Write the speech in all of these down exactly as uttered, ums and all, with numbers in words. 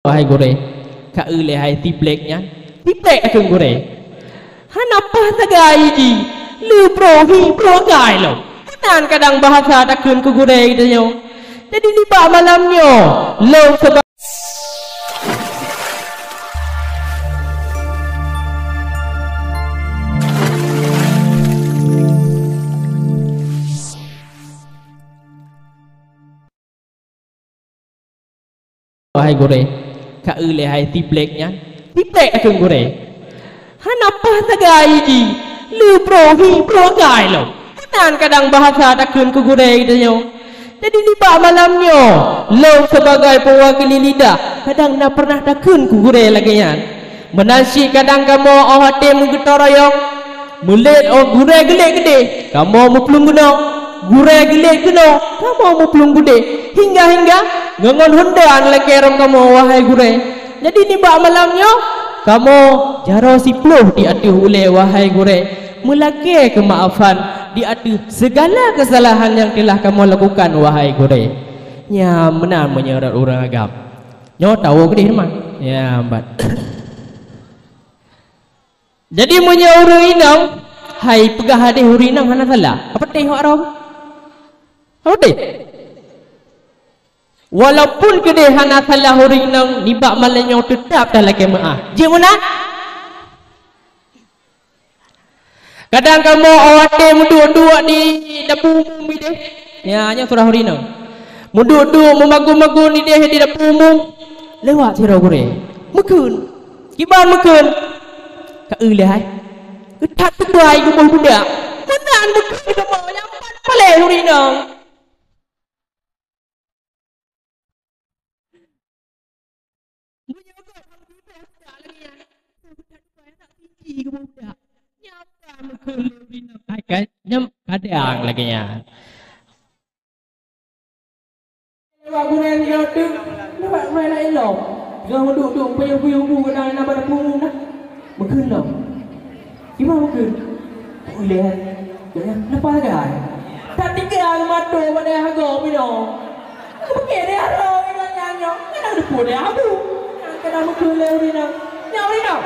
Wahai gurée, ka eu lé hai si Black nyan. Si Black takheun gurée. Hana paih sagai jih, le broh hi broh gai lom. Meunan kadang bahasa takheun keu gurée geutanyoe. Jadi nibak malam nyoe, lôn seuba- Wahai gurée, ka eu lé hai si Black nyan. Si Black takheun gurée. Hana paih sagai jih, le broh hi broh gai lom. Meunan kadang bahasa takheun keu gurée geutanyoe. Jadi nibak malam nyoe, lôn seubagai peuwakili lidah, kadang na pernah takheun keu gurée lagée nyan. Meunan cit kadang kamoe óh até meugeutoroyong, meulet óh gurée geulet keudeh, kamoe meuplueng keunoe, gurée geulet keunoe, kamoe meuplueng keudeh, hingga-hingga ngon honda lakée rhom kamoe, wahai gurée. Jadi nibak malam nyoe, kamoe jaroe siploh di ateueh ulée, wahai gurée, meulakée keumaafan di ateueh segala kesalahan nyang teulah kamoe lakukan, wahai gurée. Nyan meunan meunyoe rot ureuëng agam. Nyoe tawoe keudeh teuma. Ya, bat. Jadi meunyoe ureuëng inong, hai peugah hadeh ureuëng inong hana salah. Apa teh awak Arab? Apa teh? Walaupun keudeh hana salah ureuëng inong, nibak malam nyoe teutab talakée meuáh. Jeuet meunan? Kadang kamoe awak teh meuduek-duek di dapu umum ideh. Ya, nyan surah ureuëng inong. Meuduek-duek meumagun-magun ideh di dapu umum. Lewat sidroe gurée. Meukheun. Kiban meukheun. Ka eu lé hai. Geuthat tubai geuboh budak. Meunan meukheun kamoe nyang pat paleng ureuëng inong. Meunyoe gob hana geuboh budak lagée nyan, geuboh budak, geuboh budak. Nyapa meukheun lé ureuëng inong? Hai, ka, nyang kadang lagée nyan. Lewat gurée nyoe teuk, lewat gurée laén lom. Geuh duek-duek puyueng-puyueng bu kadang na pada pungung dah. Meukheun lom. Kiban meukheun? Ulée. Kenapa sagai? That tiga mata pada hago pinoe. Bukit dia roh inoe nyan nyoe. Mana depan dia abu. Nyang kena meukheun lé ureuëng inong. Nyoe ureuëng inong.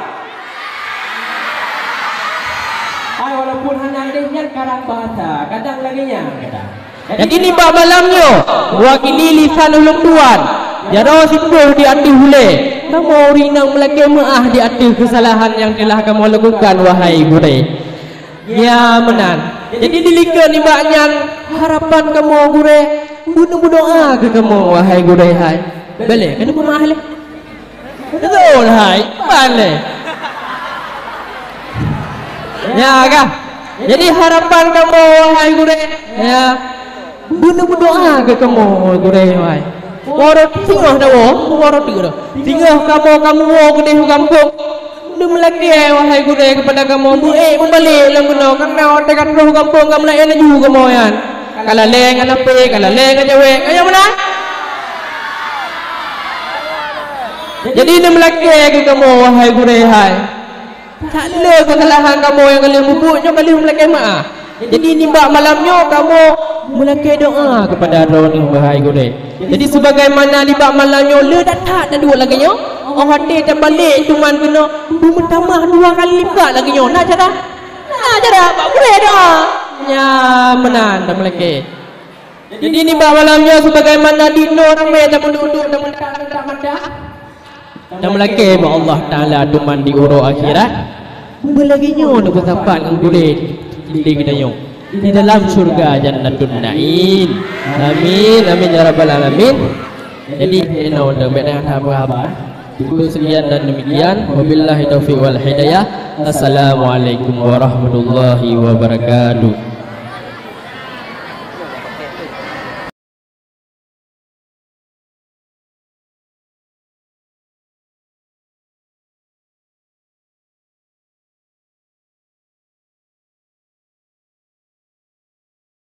Hai, walaupun hana deh nyan karang bahasa, kadang lagée nyan kadang. Jadi nibak malam nyoe, meuwakili lisan ulôn tuan, jaroe siploh di ateueh ulée, kamoe ureuëng inong meulakée meuáh di ateueh keusalahan nyang teulah kamoe lakukan, wahai gurée. Ya meunan. Jadi dilikot nibak nyan, harapan kamoe gurée, bunoe meudoá keu kamoe, wahai gurée hai. Boleh, keuneuk meuáh lé. Beutôi hai, ban lé. Ya kah? Jadi harapan kamoe, wahai gurée, ya, bunoe meudoá keu kamoe, gurée hai. Waro singoh dah woe, waro teuk dah. Singoh kamoe kamoe woe keudeh u gampông. Neumeulakée, wahai gurée, keupada kamoe beuék meubalek lom keunoe, kareuna watée ka troh u gampông ka meulaén laju kamoe nyan. Ka lalée ngon lapée, ka lalée ngon jawék, ngon nyang meunan. Jadi neumeulakée keu kamoe, wahai gurée hai. That le keusalahan kamoe nyang ka lheueh mubuet nyoe ka lheueh meulakée meuáh. Jadi nibak malam nyoe kamoe meulakée doá keupada droeneueh, wahai gurée. Jadi sebagaimana nibak malam nyoe le that-that taduek lagée nyoe, óh watée tabalek teuma keunoe beumeutamah dua kali lipat lagée nyoe. Na cara? Na cara, bak gurée doá. Nyan meunan tameulakée. Jadi nibak malam nyoe sebagaimana di noe ramé tameuduek-duek tameudak-dak mata. Tameulakée bak Allah Taala teuma di uroe akhirat, beulagée nyoe neupeusapat ngon gurée di geutanyoe di dalam syurga Jannatun Naim. Amin, amin ya rabbal alamin. Jadi inoe teubiet dah haba-haba. Cukup sekian dan demikian. Wabillahi taufiq wal hidayah. Assalamualaikum warahmatullahi wabarakatuh.